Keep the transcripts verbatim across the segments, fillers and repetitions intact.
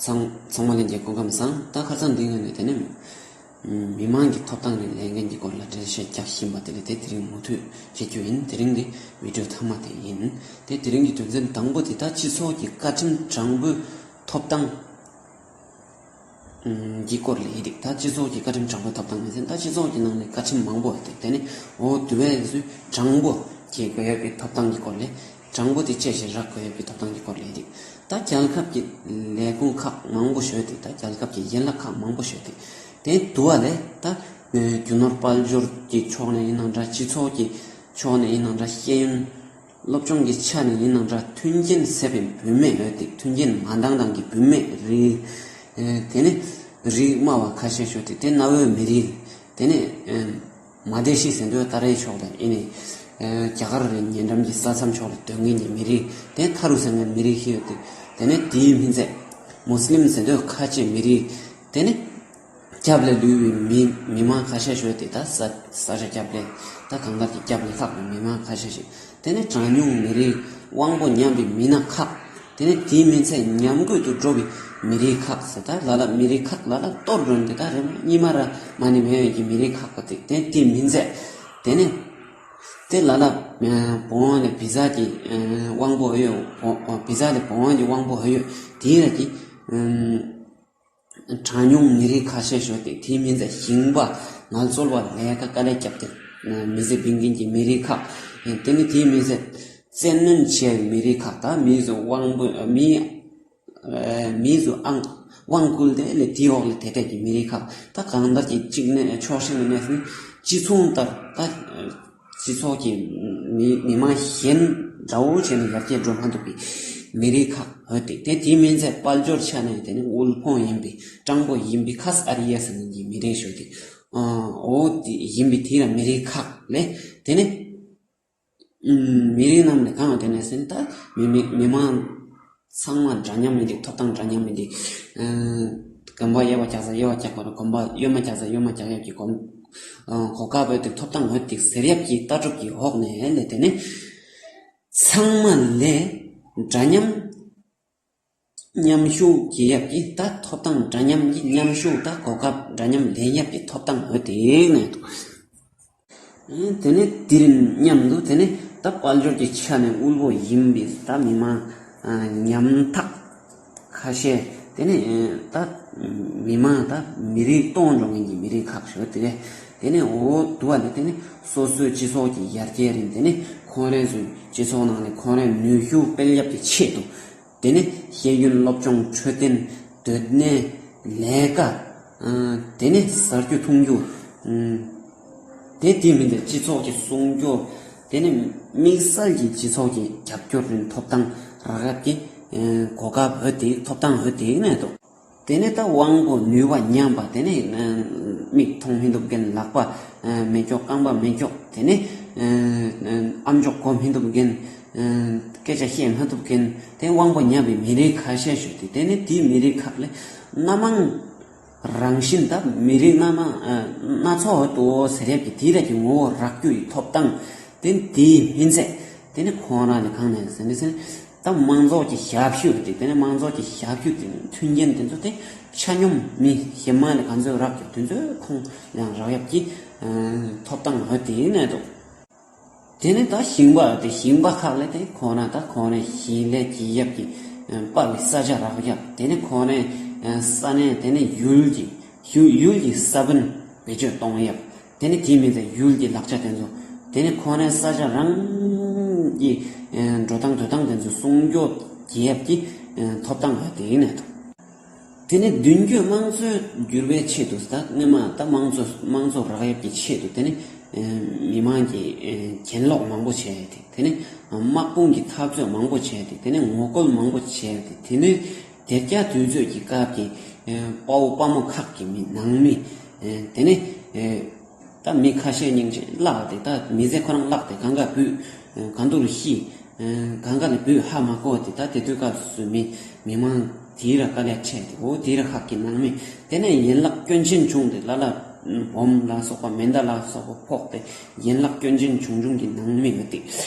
ཚང་ཚང་མ་ལྷན་རྒྱས་སྐུ་ཁམས་བཟང་། ད་ཁ་སང་འདི་ངོས་ནས་དེ་ནས་མི་མང་གི་ཐོབ་ཐང་རིགས་ལས་འགན་གྱི་སྐོར་ལ་འགྲེལ་བཤད་རྒྱག་བཞིན་པ་དེ་ལས་དེ་དེ་རིང་མུ་མཐུད་བྱེད་རྒྱུ་ཡིན། དེ་རིང་གི་བི་ཌི་ཡོ་མཐའ་མ་དེ་ཡིན། དེ་དེ་རིང་གི་དོན་ཚན་དང་པོ་དེ་ད་སྤྱི་ཚོགས་ཀྱི་བཀའ་ཁྲིམས་དྲང་པོའི་ཐོབ་ཐང་གི་སྐོར་ལ་ཡིན། ད་སྤྱི་ཚོགས་ཀྱི་བཀའ་ཁྲིམས་དྲང་པོའི་ཐོབ་ཐང་མིན་ཟེར། ད་སྤྱི་ཚོགས་ཀྱི་ནང་ནས་བཀའ་ཁྲིམས་མང་པོ་ཡོད་དེ། དེ་ནས་འོ་དུ་བའི་ཚུལ་དྲང་པོ་བྱེད་དགོས་ཡོད་པའི་ཐོབ་ཐང་གི་སྐོར་ལས། དྲང་པོ་དེ་བཅད་བཞིན་རག་དགོས་ཡོད་པའི་ཐོབ་ཐང་གི་སྐོར་ལས་རིགས། ད་རྒྱལ་ཁབ་ཀྱི་ལས་ཁུངས་ཁག་མང་པོ་ཞིག་ཡོད་དེ། ད་རྒྱལ་ཁབ་ཀྱི་ཡན་ལག་ཁག་མང་པོ་ཞིག་ཡོད་དེ། དེ་དུ་བ་ལས་ད་རྒྱུ་ནོར་དཔལ་འབྱོར་གྱི་ཕྱོགས་ནས་ཡིན་ནའང་འདྲ། སྤྱི་ཚོགས་ཀྱི་ཕྱོགས་ནས་ཡིན་ནའང་འདྲ། ཤེས་ཡོན་སློབ་སྦྱོང་གི་ཆ་ནས་ཡིན་ནའང་འདྲ། མཐུན་རྐྱེན་ཟད་པའི་བུད་མེད་ཡོད་དེ། མཐུན་རྐྱེན་མ་འདང་འདང་གི་བུད་མེད་རིགས། དེ་ནས་རིགས་དམའ་བ་ཁ་ཤས་ཤིག་ཡོད་དེ། དེ་གནའ་བོའི་མི་རིགས། དེ་ནས་མ་དེ་ཤི་ཟེར་དུས་ད་རེས་ཕྱོགས་ལ་ཨེ་ནས་རྒྱ་གར་རི་ཉེ་འགྲམ་གྱི་ས་མཚམས་ཕྱོགས་ལ་སྡོད་མཁན་གྱི་མི་རིགས། དེ་ཐ་རུ་ཟེར་མཁན་མི་རིགས་ཤིག་ཡོད་དེ། དེ་ནས་དེའི་མི་ཚད་མུ་སི་ལིམ་ཟེར་དུས་ཁ་ཆེ་མི་རིགས། དེ་ནས་རྒྱབ་ལ་ལུས་པའི་མི་མི་མང་ཁ་ཤས་ཤིག་ཡོད་དེ། ད་ས་ས་ཆ་རྒྱབ་ལ་ད་གང་ལྟར་གྱི་རྒྱབ་ལ་ལྷག་པའི་མི་མང་ཁ་ཤས་ཤིག། དེ་ནས་གྲངས་ཉུང་མི་རིགས། དབང་པོ་ཉམས་པའི་མི་སྣ་ཁག། དེ་ནས་དེའི་མི་ཚད་ཉམས་རྒུད་དུ་འགྲོ་བའི་མི་རིགས་ཁག་ཟེར། ད་ལ་ལ་མི་རིགས་ཁག་ལ་ལ་གཏོར་རོལ་དེ། ད་རེ་རྙིང་མ་ར་མ་ནི་མེད་པའི་གི་མི་རིགས་ཁག་པ་དེ། དེ་དེའི་མི་ཚད། དེ་ནས་དེ་ལ་ལ་བོང་བ་ལས་བི་ཛ་གི་དབང་པོ་ཡོད། བི་ཛ་ལས་བོང་བ་གི་དབང་པོ་ཡོད་དེའི་ར་གི། གྲངས་ཉུང་མི་རིགས་ཁ་ཤས་ཤིག་ཡོད་དེ། དེའི་མི་ཚད་ཞིང་པ། ངལ་རྩོལ་བ། ལས་ཀ་དཀའ་ལས་བརྒྱབ་སྟེ་མི་ཚེ་སྦྱིན་མཁན་གྱི་མི་རིགས་ཁག། དེ་ནི་དེའི་མི་ཚད་བཙན་གནོན་བྱས་པའི་མི་རིགས་ཁག། ད་མི་ཚོ་དབང་པོ་མི་མི་ཚོ་ཨང་དབང་བསྐུར་ཏེ་ལས་དེའི་འོག་ལ་དེ་འདྲ་གི་མི་རིགས་ཁག། ད་གང་ལྟར་གྱི་གཅིག་ནས་ཕྱོགས་ཤིག་ནས་ནས་སྤྱི་མཚུངས་ལྟར་ད། སྤྱི་ཚོགས་ཀྱི་མི་མི་མང་གཞན་འདྲ་བོ་བྱས་ནས་ཡར་རྒྱས་འགྲོ་མ་ཐུབ་པའི་མི་རིགས་ཁག་ཡོད་དེ། དེ་དེའི་མི་ཚད་དཔལ་འབྱོར་ཆ་ནས་དེ་ནི་དབུལ་ཕོངས་ཡིན་པའི་སྤྲང་པོ་ཡིན་པའི་ཁ་ས་ཨ་རི་ཡ་ཟེར་མཁན་གྱི་མི་རིགས་ཤིག་ཡོད་དེ། འོ་དེ་ཡིན་པའི་དེ་ལ་མི་རིགས་ཁག་ལས་དེ་ནི་མི་རིགས་རྣམས་ལས་གང་དེ་ནས་ཟིན། ད་མི་མི་མི་མང་ཚང་མ་འདྲ་མཉམ་མི་འདུག། ཐོབ་ཐང་འདྲ་མཉམ་མི་འདུག། ཨ་གོམ་པ་གཡས་པ་རྒྱག་ས་གཡས་པ་རྒྱག་པ་རེད། གོམ་པ་གཡོན་མ་རྒྱག་ས་གཡོན་མ་རྒྱག་ཡག་གི་གོམ་ཨ་གོ་སྐབས་ཡོད་དེ། ཐོབ་ཐང་ཡོད་དེ་ཟེར་ཡག་གི་ལྟ་གྲུབ་ཀྱི་འོག་ནས་ལས་དེ་ནི་ཚང་མ་ལས་འདྲ་མཉམ་མཉམ་ཞུགས་བྱེད་ཡག་གི་ད་ཐོབ་ཐང་འདྲ་མཉམ་གྱི་མཉམ་ཞུགས། ད་གོ་སྐབས་འདྲ་མཉམ་ལེན་ཡག་གི་ཐོབ་ཐང་ཡོད་དེ་ནས། དེ་ནས་དེ་རིང་མཉམ་དུ་དེ་ནས་ད་དཔལ་འབྱོར་གྱི་ཆ་ནས་དབུལ་པོ་ཡིན་པའི་ད་མི་མང་ཉམ་ཐག་ཁ་ཤས། དེ་ནས་ད་མི་མང་ད་མི་རིགས་སྟོང་འགྲོ་མཁན་གྱི་མི་རིགས་ཁག་ཞིག་དེ། དེ་ནས་འོ་དུ་བ་ལས་དེ་ནས་སོ་སོའི་སྤྱི་ཚོགས་ཀྱི་ཡར་རྒྱས་རིང་དེ་ནས་ཁོང་རང་ཚོའི་སྤྱི་ཚོགས་ནང་ནས་ཁོང་རང་ནུས་ཤུགས་སྤེལ་ཡག་གི་ཆེད་དུ། དེ་ནས་ཤེས་ཡོན་སློབ་སྦྱོང་འཕྲོད་བསྟེན་སྡོད་གནས་ལས་ཀ། ཨ་དེ་ནས་ཟ་རྒྱུ་འཐུང་རྒྱུ། ཨ་དེ་དེ་མིན་ཏེ་སྤྱི་ཚོགས་ཀྱི་སྲུང་སྐྱོབ། དེ་ནས་དམིགས་བསལ་གྱི་སྤྱི་ཚོགས་ཀྱི་རྒྱབ་སྐྱོར་རིན་ཐོབ་ཐང་རག་ཡག་གི་ཨ་གོ་སྐབས་འོ་དེ་ཐོབ་ཐང་འོ་དེ་ནས་འདུག། དེ་ནས་ད་དབང་པོ་ནུས་པ་ཉམས་པ། དེ་ནས་ཨ་མིག་མཐོང་མི་ཐུབ་མཁན། ལག་པ་ཨ་མེ་སྒྱོགས། རྐང་པ་མེ་སྒྱོགས། དེ་ནས་ཨ་ཨ་ཨམ་ཅོག་གོ་མི་ཐུབ་མཁན། ཨ་སྐད་ཆ་བཤད་མ་ཐུབ་མཁན། དེ་དབང་པོ་ཉམས་པའི་མི་རིགས་ཁ་ཤས་ཤིག་དེ། དེ་ནས་དེའི་མི་རིགས་ཁག་ལས་སྣ་མང་རང་བཞིན་ད་མི་རིགས་སྣ་མང་ཨ་སྣ་ཚོགས་འདུག་ཟེར་ཡག་གི་དེའི་རིགས་ཀྱི་ངོ་བོ་རག་རྒྱུ་ཡི་ཐོབ་ཐང་། དེ་དེའི་མི་ཚད་དེ་ནི་ཁོང་རང་ལས་གང་ནས་ཟེར་ནས་ཟེར་ན། ད་མང་ཚོགས་ཀྱི་ཞབས་ཞུ་དེ། དེ་ནས་མང་ཚོགས་ཀྱི་ཞབས་ཞུ་དེ་མཐུན་རྐྱེན་དེ་ཚོ་དེ་ཆ་སྙོམས་མི་གཞན་མ་ལས་གང་ཚོད་རག་གི་དེ་ཚོ་ཁོང་ཡང་རག་ཡག་གི་ཨ་ཐོབ་ཐང་འོ་དེ་ནས་འདུག། དེ་ནས་ད་ཞིང་པ་དེ། ཞིང་པ་ཁག་ལས་དེ་ཁོང་རང་ད་ཁོང་རང་ཞིང་ལས་བྱེད་ཡག་གི་ཨ་སྤར་བའི་ས་ཆ་རག་ཡག། དེ་ནས་ཁོང་རང་ཨ་ས་གནས་དེ་ནས་ཡུལ་གྱི་ཡུལ་ཡུལ་གྱི་ས་བོན་བེད་སྤྱོད་གཏོང་ཡག། དེ་ནས་དེའི་མི་ཚད་ཡུལ་གྱི་ལག་ཆ་དེ་ཚོ། དེ་ནས་ཁོང་རང་ས་ཆ་རང་གི་ཨ་འགྲོ་སྟངས་སྡོད་སྟངས་དེ་ཚོ་སྲུང་སྐྱོབ་བྱེད་ཡག་གི་ཨ་ཐོབ་ཐང་འོ་དེ་ནས་འདུག། དེ་ནས་མདུན་སྐྱོད་དམངས་གཙོའི་འགྱུར་བའི་ཆེད་དུ། ད་སྔོན་མ་ད་དམངས་གཙོ་དམངས་གཙོ་རག་ཡག་གི་ཆེད་དུ། དེ་ནས་ཨ་མི་མང་གི་ཨ་གྱེན་ལོག་མང་པོ་བྱས་ཏེ། དེ་ནས་དམག་དཔུང་གི་འཐབ་རྩོད་མང་པོ་བྱས་ཏེ། དེ་ནས་ངོ་རྒོལ་མང་པོ་བྱས་ཏེ། དེ་ནས་དེ་རྒྱ་དུས་ཚོད་ཀྱི་སྐབས་ཀྱི་ཨ་དཔའ་བོ་དཔའ་མོ་ཁག་གི་མི་ནང་མི། ཨ་དེ་ནས་ཨ་ད་མི་ཁ་ཤས་སྙིང་རྗེ་བརླགས་ཏེ། ད་མི་ཚེ་ཁོ་རང་བརླགས་ཏེ་གང་ག་བུད། ཨ་གང་འདུག་ལ་ཤི། ཨ་གང་ག་ལ་བུད་ཧ་མ་གོ་སྟེ། ད་དེ་དུས་སྐབས་སུ་མི་མི་མང་དེའི་ར་དཀའ་ལས་འཕྲད་དེ། འོ་དེའི་ར་ཁག་གི་ནང་མི། དེ་ནས་ཡན་ལག་སྐྱོན་ཅན་བྱུང་སྟེ། ལ་ལ་སྦོམ་ལ་སོགས་པ། མེ་མདའ་ལ་སོགས་པ་ཕོག་སྟེ་ཡན་ལག་སྐྱོན་ཅན་བྱུང་བྱུང་གི་ནང་མི་ཡོད་དེ།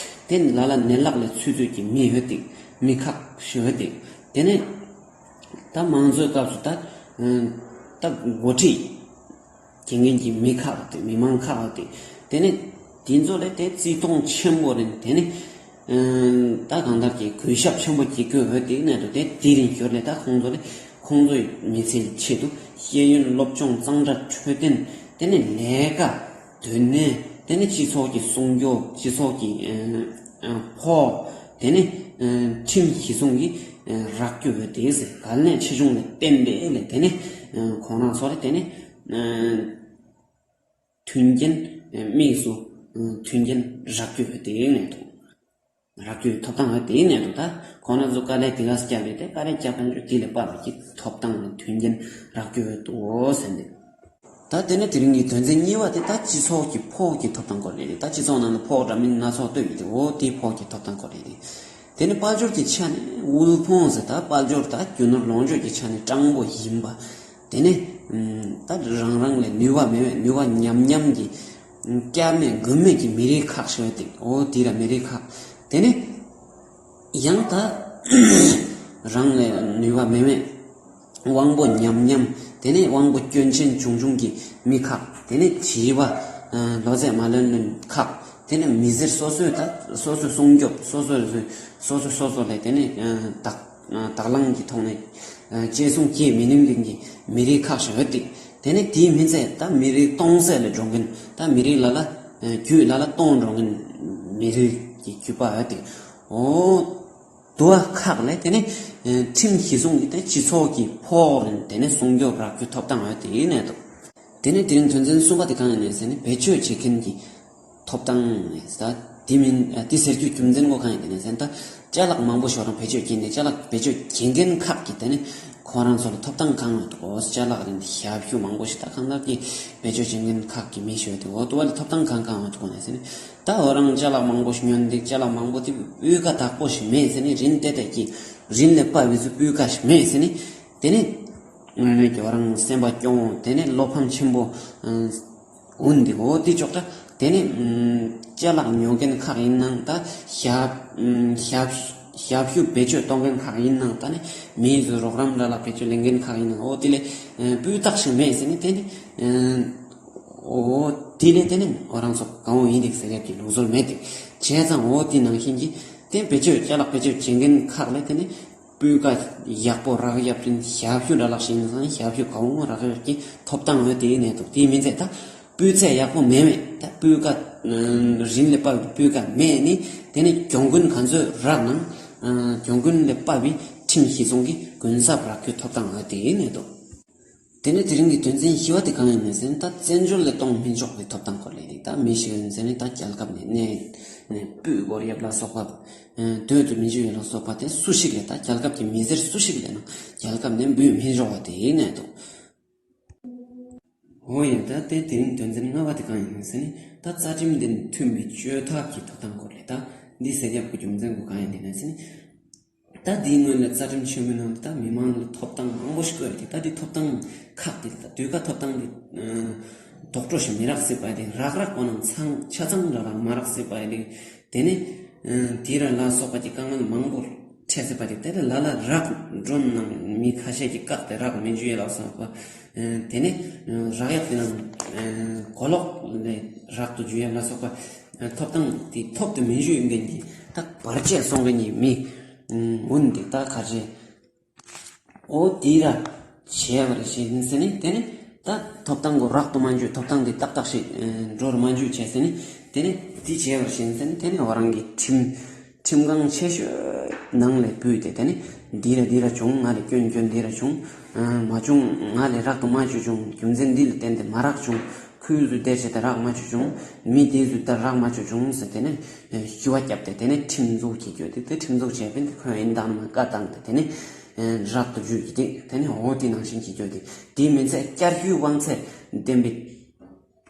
དེ་ནས་ལ་ལ་ནད་ལག་ལས་ཚུད་ཚུད་ཀྱི་མི་ཡོད་དེ། མི་ཁག་ཞིག་ཡོད་དེ། དེ་ནས་ ད་མང་གཙོའི་སྐབས་སུ་ད་ད་འགོ་ཁྲིད་འགན་འཛིན་གྱི་མི་ཁག་དེ་མི་མང་ཁག་དེ་དེ་ནི་དེ་ཚོ་ལས་དེ་བརྩི་མཐོང་ཆེན་པོ་རེད། དེ་ནི་ད་གང་ལྟར་གྱི་གུས་ཞབས་ཆེན་པོ་བྱེད་དགོས་འོས་དེ་ནས་དུ་དེ་དེ་རིང་ཞོར་ལས་ད་ཁོང་ཚོ་ལས་ཁོང་ཚོའི་མི་ཚེའི་ཆེད་དུ་ཤེས་ཡོན་སློབ་སྦྱོང་གཙང་སྦྲ་འཕྲོད་བསྟེན་དེ་ནི་ལས་ཀ་དོན་གནད་དེ་ནི་སྤྱི་ཚོགས་ཀྱི་སྲུང་སྐྱོབ་སྤྱི་ཚོགས་ཀྱི་ཕོགས་དེ་ནི་ཁྲིམས་གཞི་བཟུང་གི་རག་རྒྱུ་འོས་དེ་ཟེར་གལ་གནད་ཆེ་ཆུང་ལས་བརྟེན་པས་ལས་དེ་ནི་ཁོང་རང་ཚོ་ལས་དེ་ནི། མཐུན་རྐྱེན་དམིགས་སུ་མཐུན་རྐྱེན་རག་རྒྱུ་ཡོད་དེ་ནས་དང་། རག་རྒྱུའི་ཐོབ་ཐང་ཡོད་དེ་ནས་དང་། ད་ཁོང་རང་ཚོ་དཀའ་ལས་དེ་ག་སེ་བརྒྱབ་རེད་དེ་དཀའ་ལས་བརྒྱབ་པ་འཇུ་དེ་ལས་པ་ལ་གི་ཐོབ་ཐང་ནས་མཐུན་རྐྱེན་རག་རྒྱུ་ཡོད་དོ་ཟེར་འདུག་ད་དེ་ནས་དེ་རིང་གི་དོན་ཚན་གཉིས་པ་དེ་ད་སྤྱི་ཚོགས་ཀྱི་ཕོགས་ཀྱི་ཐོབ་ཐང་སྐོར་རེད། ད་སྤྱི་ཚོགས་ནང་ལ་ཕོགས་འདྲ་མིན་སྣ་ཚོགས་བཏོད་ཡོད་དེ་འོ་དེའི་ཕོགས་ཀྱི་ཐོབ་ཐང་སྐོར་རེད། དེ་ནི་དཔལ་འབྱོར་གྱི་ཆ་ནས་དབུལ་ཕོངས་ཟེར་ད་དཔལ་འབྱོར་ད་རྒྱུ་ནོར་ལོངས་སྤྱོད་ཀྱི་ཆ་ནས་སྤྲང་པོ་ཡིན་པ། དེ་ནས་ད་རང་རང་ལས་ནུས་པ་མེད་མེད་ནུས་པ་ཉམས་ཉམས་ཀྱི་སྐྱ་མེད་མགུལ་མེད་ཀྱི་མི་རིགས་ཁག་ཞིག་ཡོད་དེ་འོ་དེ་ལ་མི་རིགས་ཁག་དེ་ནས་ཡང་ད་རང་ལས་ནུས་པ་མེད་མེད་དབང་པོ་ཉམས་ཉམས་དེ་ནས་དབང་པོ་སྐྱོན་ཅན་ཆུང་ཆུང་གི་མི་ཁག་དེ་ནས་བྱིས་པ་ལོ་ཚད་མ་ལོན་ལོན་ཁག་དེ་ནས་མི་སེར་སོ་སོའི་ད་སོ་སོའི་སྲུང་སྐྱོབ་སོ་སོའི་སོ་སོ་སོ་སོ་ལས་དེ་ནས་བདག་དང་བླངས་ཀྱི་ཐོག་ནས་གཅེས་སྲུང་བྱེད་མི་ནུས་མཁན་གྱི་མི་རིགས་ཁག་ཞིག་ཡོད་དེ། དེ་ནས་དེའི་མི་ཚད་ད་མི་རིགས་སྟོང་ཟད་ལ་འགྲོ་མཁན་ད་མི་རིགས་ལ་ལ་རྒྱུད་ལ་ལ་སྟོང་འགྲོ་མཁན་མི་རིགས་ཀྱི་རྒྱུད་པ་ཡོད་དེ། འོ་དུ་བ་ཁག་ལས་དེ་ནས་ཁྲིམས་གཞི་བཟུང་གི་དེ་སྤྱི་ཚོགས་ཀྱི་ཕོགས་རིན་དེ་ནས་སྲུང་སྐྱོབ་རག་རྒྱུ་ཐོབ་ཐང་ཡོད་དེ་ཡིན་ནས་འདུག་དེ་ནས་དེ་རིང་དོན་ཚན་གསུམ་པ་དེ་གང་ཡིན་ནས་ཟེར་ན་བེད་སྤྱོད་བྱེད་མཁན་གྱི་ཐོབ་ཐང་ནས་ད་དེ་མིན་དེ་ཟེར་རྒྱུ་རྒྱུ་མཚན་ངོ་གང་ཡིན་ནས་ཟེར་ན་ད་ཅ་ལག་མང་པོ་ཞིག་རང་བེད་སྤྱོད་བྱས་ནས་ཅ་ལག་བེད་སྤྱོད་བྱེད་མཁན་ཁག་གི་དེ་ནས་ཁོ་རང་ཚོ་ལ་ཐོབ་ཐང་གང་ཡོད་དོ། ཅ་ལག་རིན་ཞབས་ཞུ་མང་པོ་ཞིག་ད་གང་ལྟར་གྱི་བེད་སྤྱོད་བྱེད་མཁན་ཁག་གི་མི་ཞིག་ཡོད་དེ་འོ་དུ་བ་ལ་ཐོབ་ཐང་གང་གང་ཡོད་དོ་ནས་ཟེར་ན་ད་འོ་རང་ཅ་ལག་མང་པོ་ཞིག་ཉོས་འདུག་ཅ་ལག་མང་པོ་དེ་སྤུས་ཀ་དག་པོ་ཞིག་མེད་ཟེར་ནས་རིན་ཏེ་ཏེ་གི་རིན་ལས་དཔའ་བའི་ཚུལ་སྤུས་ཀ་ཞིག་མེད་ཟེར་ནས་དེ་ནས་ངོས་ནས་ཀྱི་རང་སེམས་པ་སྐྱོ་བོ་དེ་ནས་བློ་ཕམ་ཆེན་པོ་འོན་ཏེ་འོ་དེ་ཅོག་ད་དེ་ནས་ཅ་ལག་ཉོ་མཁན་ཁག་ཡིན་ནང་ད་ཞབས་ཞབས་ཞབས་ཞུ་བེད་སྤྱོད་གཏོང་མཁན་ཁག་ཡིན་ནང་ད་ནས་མིའི་ཚོ་རོགས་རམ་འདྲ་ལ་བེད་སྤྱོད་ལེན་མཁན་ཁག་ཡིན་ནང་འོ་དེ་ལས་སྤུས་དག་ཞིག་མེད་ཟེར་ནས་དེ་ནས་འོ་དེ་ལས་དེ་ནས་འོ་རང་ཚོ་གང་འོ་ཡིན་འདུག་ཟེར་ཡག་གི་ལུགས་སྲོལ་མེད་དེ་བྱས་ཙང་འོ་དེ་ནང་བཞིན་གྱི་དེ་བེད་སྤྱོད་ཅ་ལག་བེད་སྤྱོད་བྱེད་མཁན་ཁག་ལས་དེ་ནས་སྤུས་ཀ་ཡག་པོ་རག་ཡག་ཅིང་ཞབས་ཞུ་འདྲ་ལག་ཞིག་ཡིན་ཙང་ཞབས་ཞུ་གང་འོང་རག་ཡག་གི་ཐོབ་ཐང་ཡོད་དེ་ཡིན་ནས་འདུག་དེའི་མི་ཚད་ད་སྤུས་ཚད་ཡག་པོ་མེད་མེད་ད་སྤུས་ཀ་རིན་ལས་དཔའ་བའི་སྤུས་ཀ་མེད་ནི་དེ་ནི་གྱོང་གུན་ག་ཚོད་རག་ནང་གྱོང་གུན་ལས་དཔའ་བའི་ཁྲིམས་གཞི་བཟུང་གི་གུན་གསབ་རག་རྒྱུ་ཐོབ་ཐང་ཡོད་དེ་ཡིན་ནས་འདུག་དེ་ནས་དེ་རིང་གི་དོན་ཚན་བཞི་པ་དེ་གང་ཡིན་ནས་ཟེར་ན་ད་བཙན་བྱོལ་ལས་གཏོང་མི་ཆོག་པའི་ཐོབ་ཐང་སྐོར་ལས་རིགས་ད་མི་ཞིག་ཡིན་ཟེར་ནས་ད་རྒྱལ་ཁབ་ནས་གནས་ནས་སྤུས་སྐོར་ཡབ་ལ་སོགས་པ་སྡོད་དུ་མི་འཇུག་ཡོད་ལ་སོགས་པ་དེ་སུ་ཞིག་ལས་ད་རྒྱལ་ཁབ་ཀྱི་མི་སེར་སུ་ཞིག་ལས་ན་རྒྱལ་ཁབ་ནས་འབུད་མི་ཆོག་པ་དེ་ཡིན་ནས་འདུག་འོ་ཡ་ད་དེ་དེ་རིང་དོན་ཚན་ལྔ་པ་དེ་གང་ཡིན་ཟེར་ན་ད་རྩ་ཁྲིམས་དེ་མཐུན་པའི་བཅོས་ཐབས་ཀྱི་ཐོབ་ཐང་སྐོར་ལས་ད་འདི་ཟེར་རྒྱབ་ཀྱི་རྒྱུ་མཚན་གོ་གང་ཡིན་དེ་ན་ཟེར་ན། ད་འདིའི་སྔོན་ལ་རྩ་ཁྲིམས་ཆེན་མོའི་ནང་དུ་ད་མི་མང་ལ་ཐོབ་ཐང་མང་པོ་ཞིག་བཀོད་དེ་ད་འདི་ཐོབ་ཐང་ཁག་དེ་ད་ཟློས་གར་ཐོབ་ཐང་དེ་རྡོག་བྲོ་ཞིག་མི་རག་སྲིད་པ་དེ་རག་རག་པོ་ནང་ཚང་ཆ་ཚང་རག་རག་མ་རག་སྲིད་པ་དེ་དེ་ནས་དེ་ར་ལ་སོགས་པ་གྱི་དཀའ་ངལ་མང་པོ་འཕྲད་སྲིད་པ་དེ་དེ་ལ་ལ་ལ་རག་འགྲོ་ནང་མི་ཁ་ཤས་ཀྱི་བཀག་དེ་རག་མི་འཇུ་ཡས་ལ་སོགས་པ་དེ་ནས་རག་ཡག་དེ་ནང་གོ་ལོག་ལས་རག་ཏུ་འཇུ་ཡས་ལ་སོགས་པ་ཐོབ་ཐང་དེ་ཐོབ་ཏུ་མི་འཇུ་ཡོད་མཁན་གྱི་ད་བར་ཆད་སོང་མཁན་གྱི་མི། འོན་ཏེ་ད་ག་རེ། འོ་དེ་ར་བྱས་པ་རེད་ཞེས་ཟེར་ནས་དེ་ནི་ད་ཐོབ་ཐང་གི་རག་ཏུ་མ་འཇུག་ཐོབ་ཐང་དེ་ཏག་ཏག་ཞིག་འགྲོ་རུ་མ་འཇུག་བྱས་ཟེར་ནས་དེ་ནི་དེ་བྱས་པ་རེད་ཞེས་ཟེར་ནས་དེ་ནི་འོ་རང་གི་ཁྲིམས་ཁྲིམས་ཁང་ཆེ་ཤོས་ནང་ལས་བུད་དེ་དེ་ནི་འདི་ར་འདི་ར་བྱུང་ང་ལས་སྐྱོན་སྐྱོན་འདི་ར་བྱུང་མ་བྱུང་ང་ལས་རག་ཏུ་མ་འཇུག་བྱུང་རྒྱུ་མཚན་འདི་ལ་བརྟེན་ཏེ་མ་རག་བྱུང་། ཁོའི་ཚུལ་དེ་བྱས་ཏེ་རག་མ་བྱུང་བྱུང་། མི་དེའི་ཚུལ་དེ་རག་མ་བྱུང་བྱུང་ཟེར་དེ་ནས་ཞུ་བ་བརྒྱབ་སྟེ་དེ་ནས་ཁྲིམས་འཛུགས་བྱེད་རྒྱུ་དེ་དེ་ཁྲིམས་འཛུགས་བྱས་པས་ཁོས་ཡིན་དང་མ་བཀའ་བཏང་སྟེ་དེ་ནས་རག་ཏུ་འཇུག་གི་དེ་དེ་ནས་འོ་དེ་ནང་བཞིན་བྱེད་རྒྱུ་དེ་དེའི་མི་ཚད་བསྐྱར་ཞུའི་དབང་ཚད་ལྡན་པའི་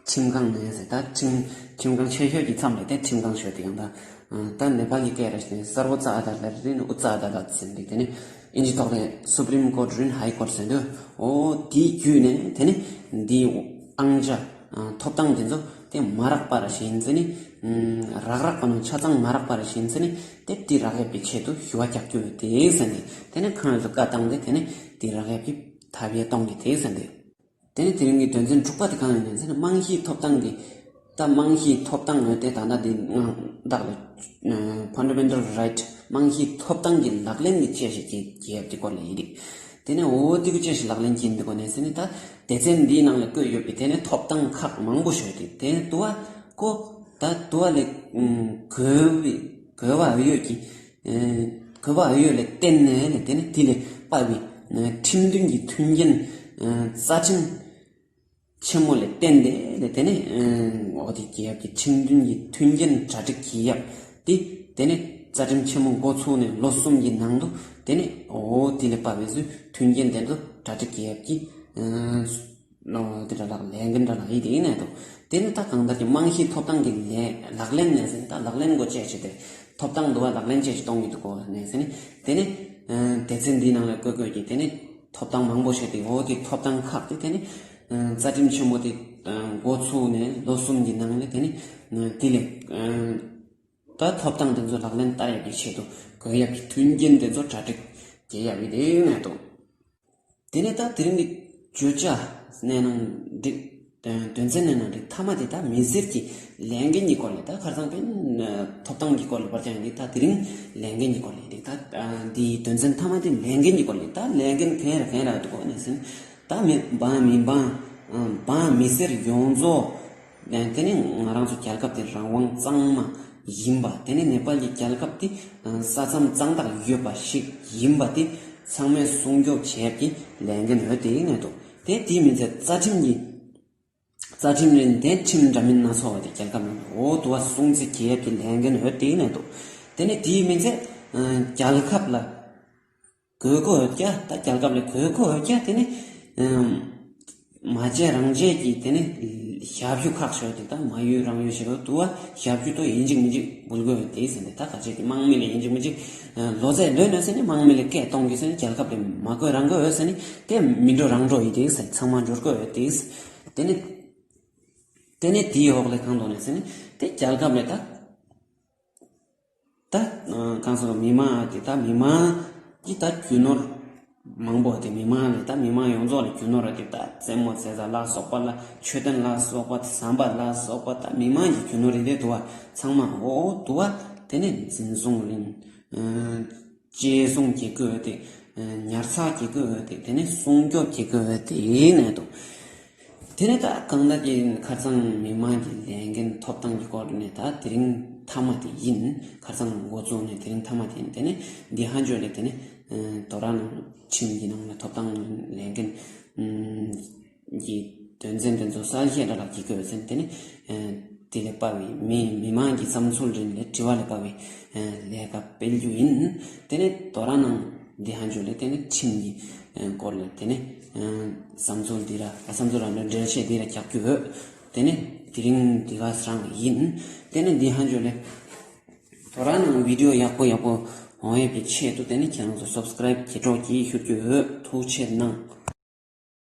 ཁྲིམས་ཁང་ནས་ཟེར་ད་ཁྲིམས་ཁྲིམས་ཁང་ཆེ་ཤོས་ཀྱི་མཚམས་ལས་དེ་ཁྲིམས་ཁང་ཞོལ་དེ་ཡང་ད་ད་ནེ་པ་ལི་སྐད་ར་ཞིག་ནས་སར་བོ་ཙ་ཨ་དཱ་ལད་རིན་ཨུ་ཙ་ཨ་དཱ་ལད་ཟེར་འདུག་དེ་ནས་ཨིན་ཇི་ཐོག་ནས་སུ་པྲིམ་ཀོར་ཊི་རིན་ཧའི་ཀོར་ཊི་ཟེར་འདུག་འོ་དེའི་བརྒྱུད་ནས་དེ་ནས་འདིའི་ཨང་ཅག་ཐོབ་ཐང་དེ་ཚོ་དེ་མ་རག་པ་ར་ཞིག་ཡིན་ཟེར་ནས་ རག་རག་པ་ནང་ཆ་ཚང་མ་རག་པ་རེད་བཞིན་ཟེར་ནས་དེ་དེ་རག་ཡག་གི་ཆེད་དུ་ཞུ་བ་རྒྱག་རྒྱུ་ཡོད་དེ་ཟེར་ནས་དེ་ནས་ཁོང་ཚོ་བཀའ་བཏང་སྟེ་དེ་ནས་དེ་རག་ཡག་གི་ཐབས་ཤེས་གཏོང་གི་དེ་ཟེར་འདུག་དེ་ནས་དེ་རིང་གི་དོན་ཚན་དྲུག་པ་དེ་གང་ཡིན་ནམ་ཟེར་ན། རྨང་གཞིའི་ཐོབ་ཐང་གི། ད་རྨང་གཞིའི་ཐོབ་ཐང་ཡོད་དེ་ད་ལྟ་འདི་ང་བདག་ལ་ཕན་ཌ་མེན་ཊལ་རའིཊ། རྨང་གཞིའི་ཐོབ་ཐང་གི་ལག་ལེན་གྱི་དཔྱད་གཞི་བྱེད་ཡག་གི་སྐོར་ལ་ཡིན་ཏེ། དེ་ནས་འོ་དེ་གི་དཔྱད་གཞི་ལག་ལེན་གྱི་འདི་སྐོར་ནས་ཟེར་ནས། ད་སྡེ་ཚན་འདིའི་ནང་ལ་བཀོད་ཡོད་པའི་དེ་ནས་ཐོབ་ཐང་ཁག་མང་པོ་ཞིག་ཡོད་དེ། དེ་ནས་དུ་བ་ཀོ། ད་དུ་བ་ལས་གོ་བའི་གོ་བ་ཡོད་ཀྱི། གོ་བ་ཡོད་ལས་བརྟེན་ནས་ལས་དེ་ནས་དེ་ལས་དཔག་པའི་ཁྲིམས་མཐུན་གྱི་མཐུན་རྐྱེན། རྩ་ཁྲིམས་ཆེན་མོ་ལས་བརྟེན་ཏེ་ལས་དེ་ནས་འོ་དེ་རྒྱལ་ཡབ་ཀྱི་ཁྲིམས་མཐུན་གྱི་མཐུན་རྐྱེན་གྲ་སྒྲིག་བྱེད་ཡག་དེ། དེ་ནས་རྩ་ཁྲིམས་ཆེན་མོ་འགོ་ཚུགས་ནས་ལོ་གསུམ་གྱི་ནང་དུ་དེ་ནས་འོ་དེ་ལས་དཔག་པའི་ཚུལ་མཐུན་རྐྱེན་དེ་ཚོ་གྲ་སྒྲིག་བྱེད་ཡག་གི། ཨ། ལོ་དེ་འདྲ་ལག་ལས་འགན་འདྲ་ལག་ཡིན་དེ་ཡིན་ནས་དོ། དེ་ནི་ད་གང་ལྟར་གྱི་རྨང་གཞིའི་ཐོབ་ཐང་གི་ལས་ལག་ལེན་ནས་ཟིན། ད་ལག་ལེན་སྒོ་བཅད་བྱས་ཏེ་ཐོབ་ཐང་འདུ་བ་ལག་ལེན་བཅས་ཤིག་གཏོང་གི་འདུག་གོ་ནས་ཟིན། དེ་ནི་ཨ་སྡེ་ཚན་འདིའི་ནང་ལ་བཀོད་དགོས་ཀྱི་དེ་ནི་ཐོབ་ཐང་མང་པོ་བྱས་ཏེ། འོ་དེ་ཐོབ་ཐང་ཁག་དེ་དེ་ནི་ཨ་རྩ་ཁྲིམས་ཆེན་མོ་དེ་ཨ་འགོ་ཚུགས་ནས་ལོ་གསུམ་གྱི་ནང་ལ་དེ་ནི་ཨ་དེ་ལས་ཨ་ད་ཐོབ་ཐང་དེ་ཚོ་ལག་ལེན་བསྟར་ཡག་གི་ཆེད་དུ་དགོས་ཡག་གི་མཐུན་རྐྱེན་དེ་ཚོ་གྲ་སྒྲིག་བྱེད་ཡག་ཡིན་དེ་ཡིན་ནས་དོ། དེ་ནས་ད་དེ་རིང་གི་བརྗོད་བྱ་གནས་ནང་འགྲིག་དོན་ཚན་གནས་ནང་འགྲིག་མཐའ་མ་དེ་ད་མི་སེར་གྱི་ལས་འགན་གྱི་སྐོར་ལས། ད་ཁ་སང་དཔེར་ན་ཐོབ་ཐང་གི་སྐོར་ལ་པར་ཀྱང་འགྲིག་ད་དེ་རིང་ལས་འགན་གྱི་སྐོར་ལས་འགྲིག་ད་འདིའི་དོན་ཚན་མཐའ་མ་དེ་ལས་འགན་གྱི་སྐོར་ལས། ད་ལས་འགན་གང་རེ་གང་རེ་འདུག་གོ་ནས་ཟིན། ད་མི་འབངས་མི་འབངས་འབངས་མི་སེར་ཡོངས་རྫོགས། དེ་ནི་ང་རང་ཚོ་རྒྱལ་ཁབ་དེ་རང་དབང་གཙང་མ་ཡིན་པ། དེ་ནི་ནེ་པཱལ་གྱི་རྒྱལ་ཁབ་དེ་ས་མཚམས་གཙང་དག་ཡོད་པ་ཞིག་ཡིན་པ་དེ་ཚང་མས་སྲུང་སྐྱོབ་བྱེད་ཡག་གི་ལས་འགན་ཡོད་དེ་ཡིན་ནས་འདུག་དེ་དེའི་མི་ཚད་རྩ་ཁྲིམས་ཀྱི་རྩ་ཁྲིམས་རེད། དེ་ཁྲིམས་འདྲ་མིན་སྣ་ཚོགས་པ་དེ་རྒྱལ་ཁབ་ནང་འོ་དུ་བ་སྲུང་བརྩི་བྱེད་ཡག་གི་ལས་འགན་ཡོད་དེ་ཡིན་ནས་འདུག་དེ་ནི་དེའི་མི་ཚད་རྒྱལ་ཁབ་ལ་དགོས་མཁོ་ཡོད་ཀྱང་། ད་རྒྱལ་ཁབ་ལ་དགོས་མཁོ་ཡོད་ཀྱང་། དེ་ནི་ཨམ་མ་བྱས་རང་བྱས་ཀྱི་དེ་ནི་ཞབས་ཞུ་ཁག་ཤོས་དེ། ད་མ་ཡུལ་རང་ཡུལ་ཞེས་པ་དུ་བ་ཞབས་ཞུ་དོ་ཡིན་གཅིག་མིན་གཅིག་འབུལ་དགོས་ཡོད་དེ་ཟེར་ནས། ད་ག་ཅིག་གི་དམངས་མི་ལ་ཡིན་གཅིག་མིན་གཅིག་ལོ་ཚད་ལོན་ནས་ཟེར་ནས་དམངས་མི་ལ་སྐད་གཏོང་གི་ཟེར་ནས་རྒྱལ་ཁབ་ལ་མ་དགོས་རང་དགོས་ཡོད་ཟེར་ནས། དེ་མི་འགྲོ་རང་འགྲོ་ཡིན་དེ་ཟེར། ཚང་མ་འབྱོར་དགོས་ཡོད་དེ་ཟེར། དེ་ནི་དེ་ནི་དེའི་འོག་ལས་གང་དོ་ནས་ཟེར་ནས་དེ་རྒྱལ་ཁབ་ལ་ད། ད་གང་ཟེར་མི་མང་དེ་ད་མི་མང་གི་ད་རྒྱུ་ནོར་མང་པོ་དེ། མི་མང་ལས་ད་མི་མང་ཡོངས་རྫོགས་ལ་རྒྱུ་ནོར་དེ། ད་རྩེད་མོ་རྩེ་ས་ལ་སོགས་པ་ལ། མཆོད་རྟེན་ལ་སོགས་པ། ཟམ་པ་ལ་སོགས་པ། ད་མི་མང་གི་རྒྱུ་ནོར་རེད་དེ། དུ་བ་ཚང་མ་འོ་དུ་བ་དེ་ནས་འཛིན་བཟུང་རིན་གཅེས་བཟུང་བྱེད་དགོས་དེ། ཉར་ཚགས་བྱེད་དགོས་དེ། དེ་ནས་སྲུང་སྐྱོབ་བྱེད་དགོས་དེ་ཡིན་ནས་དུ། དེ་ནས་ད་གང་ལྟར་གྱི་ཁ་སང་མི་མང་གི་ལས་འགན་ཐོབ་ཐང་གི་སྐོར་ནས་ད་དེ་རིང་མཐའ་མ་དེ་ཡིན། ཁ་སང་འགོ་བཙུགས་ནས་དེ་རིང་མཐའ་མ་དེ་ཡིན། དེ་ནས་འདི་ཧ་འཇོག་ལས་དེ་ནས་དོ་ར་ནང་ཁྲིམས་ཀྱི་ནང་ལ་ཐོབ་ཐང་ལས་འགན་གྱི་དོན་ཚན་དེ་ཚོ་གསལ་བཤད་འདྲ་ལ་བགྱིད་དགོས་ཟེར། དེ་ནས་དེ་ལས་དཔའ་བའི་མི་མི་མང་གི་བསམ་ཚུལ་རིན་ལས་དྲི་བ་ལས་དཔའ་བའི་ལས་ཀ་སྤེལ་རྒྱུ་ཡིན། དེ་ནས་དོ་ར་ནང་འདི་ཧ་འཇོག་ལས་དེ་ནས་ཁྲིམས་ཀྱི་སྐོར་ལ་དེ་ནས་བསམ་ཚུལ་འདི་ར་བསམ་ཚུལ་ར་འགྲེལ་བཤད་འདི་ར་རྒྱག་རྒྱུ་ཡོད། དེ་ནས་དེ་རིང་འདི་ག་རང་ཡིན། དེ་ནས་འདི་ཧ་འཇོག་ལས་དོ་ར་ནང་བི་ཌི་ཡོ་ཡག་པོ་ཡག་པོ་འོང་ཡས་པའི་ཆེད་དུ་དེ་ནས་ཁྱེད་རང་ཚོ་སབ་སི་ཀ་རའིབ་བྱེད་རོགས་གྱིས་ཞུ་རྒྱུ་ཡོད། ཐུགས་ཆེ་གནང་།